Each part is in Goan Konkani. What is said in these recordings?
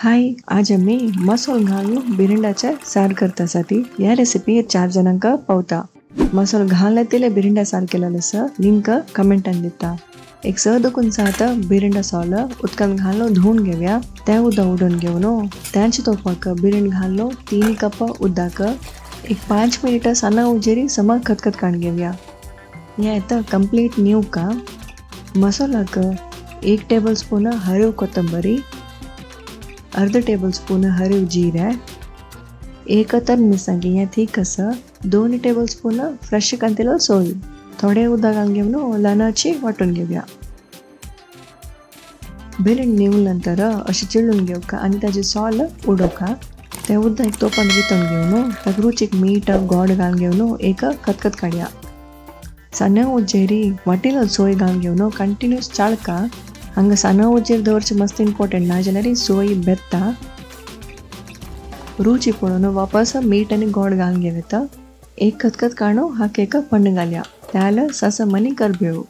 हाय, आज आमी मसोल घालून बिरिंडाचे सार करतासाठी या रेसिपी 4 जणांक पावता। मसोल घालले तिले बिरिंडा सार केलेलो आसा, लिंक कमेंटान दिता। एक 6 दुकून 7 बिरिंडा सोल उदकान घालून धुवून घेवया, ते उदक उडोवन घेवन त्यांचे तोपाक बिरिंड घालून 3 कप उदक एक 5 मिनिट सना उजेरी समा खतखत काण घेवया। हे आता कंप्लीट न्यूका मसालाक 1 टेबल स्पून हरिव कोथंबरी, अर्ध टेबल स्पून हरिव जीरा, 1 तर मिरसांगी हे थीक आसा, 2 टेबल स्पून फ्रेश कांतिलो सोय, थोडे उदक घालून घेवन ल्हानाची वांटून घेवया। बिरिंड निवळ नंतर अशें चिळून घेवका आनी ताजे सोल उडोवका। ते उदक एक तोपान वितून घेवन ताका रुचीक मीठ गोड घालून घेवन एक खतखत काडया। सान्या उजेरी वाटिलो सोय घालून घेवन कंटिन्यूस चाळका। हांगा सान्या उजेर दवरचें मस्त इम्पोर्टंट, ना जाल्यार सोय बेत्ता। रुची पळोवन वापस मीठ आनी गोड घालून घेवता। एक खतखत काडून हाका एक पण्ण घालया। त्याल ससम आनी करबेव।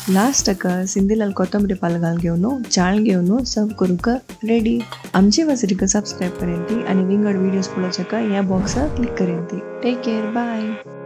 लास्टाक सिंदीलाल कोथंबरी पाल घालून घेवन चाळ घेवन सर्व करूंक रेडी। आमचे वसरीक सबस्क्रायब करेंती आनी विंगड व्हिडियोज पळोवच्याक ह्या बॉक्साक क्लिक करेंती। Take care, bye.